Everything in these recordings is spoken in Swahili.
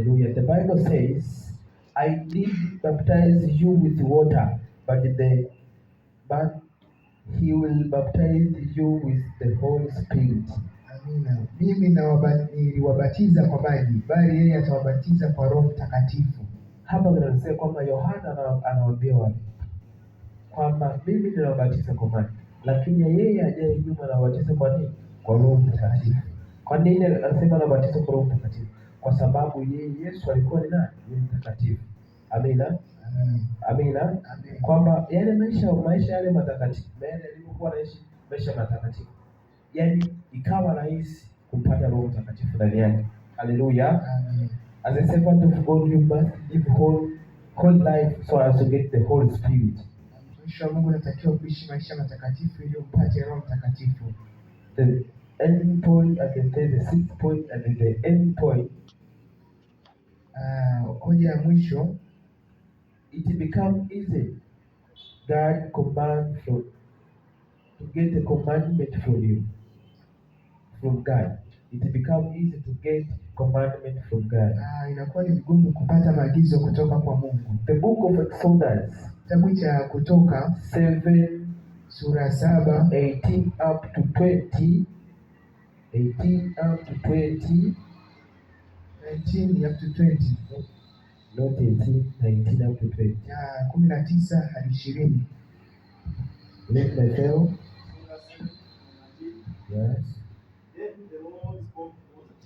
Hallelujah. The Bible says, I did baptize you with water, but he will baptize you with the Holy Spirit. Amina. Mimi niliwabatiza kwa maji, bali yeye atawabatiza kwa Roho Mtakatifu. Hapa kinasema kwamba Yohana anawaambia watu kwamba mimi ninawabatiza kwa maji, lakini yeye ajaye nyuma anawabatiza kwa nini? Kwa Roho Mtakatifu. Kwa nini anasema anabatiza kwa Roho Mtakatifu? Kwa sababu yeye Yesu alikuwa ni nani? Ni mtakatifu. Amina. Amen. Amina. Amen. Kwamba yale maisha yale matakatifu, yale alikuwa anaishi maisha matakatifu, yaani ikawa rahisi kupata Roho Mtakatifu ndani yake. Haleluya. Amen. As a servant of God, you must live whole life so as to get the Holy Spirit. Mtumishi wa Mungu unatakiwa kuishi maisha matakatifu ili upate Roho Mtakatifu. The end point, I can say the sixth point and the end point, Hoja ya mwisho, it become easy. God command from to get a commandment from you, from God. It become easy to get commandment from God. Inakuwa ni vigumu kupata maagizo kutoka kwa Mungu. The book of Exodus Kitabu cha Kutoka 7 sura 7 18 up to 20, 18 up to 20, 19 up to 20, not 18, 19 up to 20. ya 19 hadi 20. Let my fellow. Yes. Then the Lord spoke to Moses,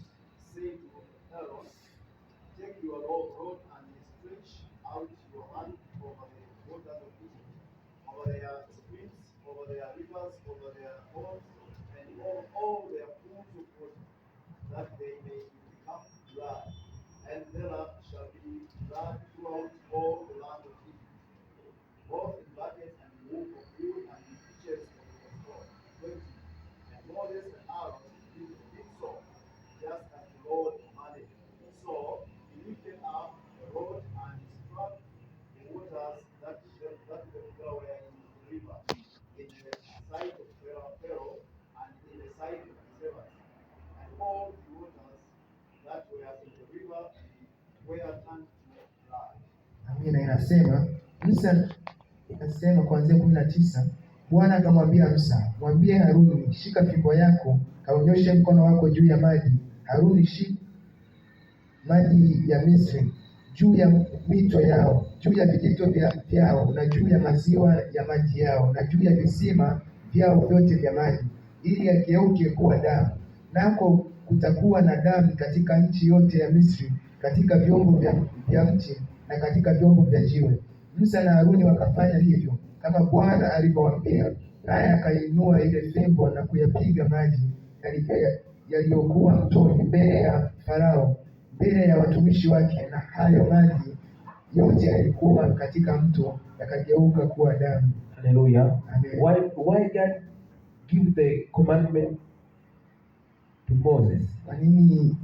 saying to Aaron, Take your rod and stretch out your hand over the waters of Egypt, over their streams, over their rivers, over their ponds, and over all their pools of water, that they may become blood. And there shall be blood throughout all the land of Egypt, both in buckets and in wool of wool and in pitchers of stone. 20. And Moses and Aaron did so, just as the Lord commanded. So he lifted up the rod and struck the waters that were in the river, in the sight of Pharaoh and in the sight of his servants. And all the waters that were in the river were turned to blood. Amina. Inasema Musa, inasema kuanzia 19, Bwana akamwambia Musa, mwambie Haruni, shika fimbo yako, kaunyoshe mkono wako juu ya maji. Haruni shi maji ya Misri, juu ya mito yao, juu ya vijito vyao, na juu ya maziwa ya maji yao, na juu ya visima vyao vyote vya maji, ili yageuke kuwa damu. Nako kutakuwa na damu katika nchi yote ya Misri, katika vyombo vya mti na katika vyombo vya jiwe. Musa na Haruni wakafanya hivyo kama Bwana alivyowaambia. Naye akainua ile fimbo na kuyapiga maji yaliyokuwa mtoni mbele ya Farao, mbele ya watumishi wake, na hayo maji yote yalikuwa katika mto yakageuka kuwa damu. Hallelujah. Amen. Why God give the commandment to Moses Kwa nini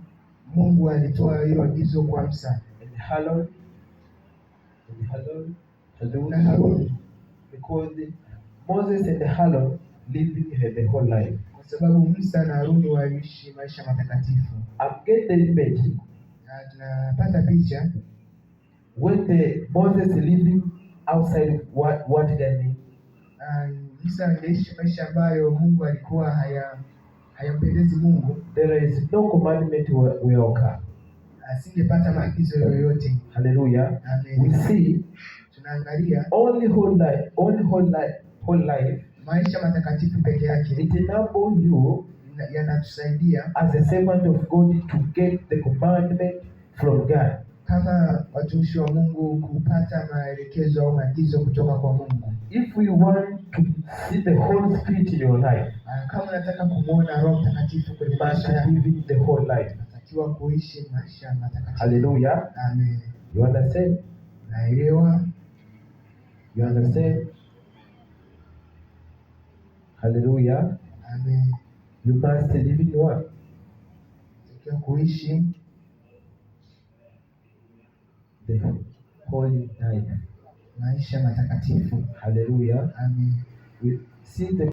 Mungu alitoa hilo agizo kwa Musa and Aaron? And Aaron, na Haruni? Because Moses and Aaron living the whole life. Kwa sababu Musa na Haruni waliishi maisha matakatifu. I get the image Na tunapata picha when the Moses living outside what God mean. Musa angeishi maisha ambayo Mungu alikuwa hayampendezi Mungu, There is no commandment will occur. asingepata maagizo yoyote. Hallelujah. Amen. We see Tunaangalia only whole life, only whole life, whole life. maisha matakatifu peke yake It enable you yanatusaidia as a servant of God to get the commandment from God. kama watumishi wa Mungu kupata maelekezo au maagizo kutoka kwa Mungu. If we want to see the Holy Spirit in your life, Kama unataka kumuona Roho Mtakatifu kwenye you must maisha yako, live the whole life. unatakiwa kuishi maisha matakatifu. Hallelujah. Amen. You understand? Naelewa. You understand? Hallelujah. Amen. You must live in what? Unatakiwa kuishi The holy life. maisha matakatifu. Hallelujah. Amen. We see the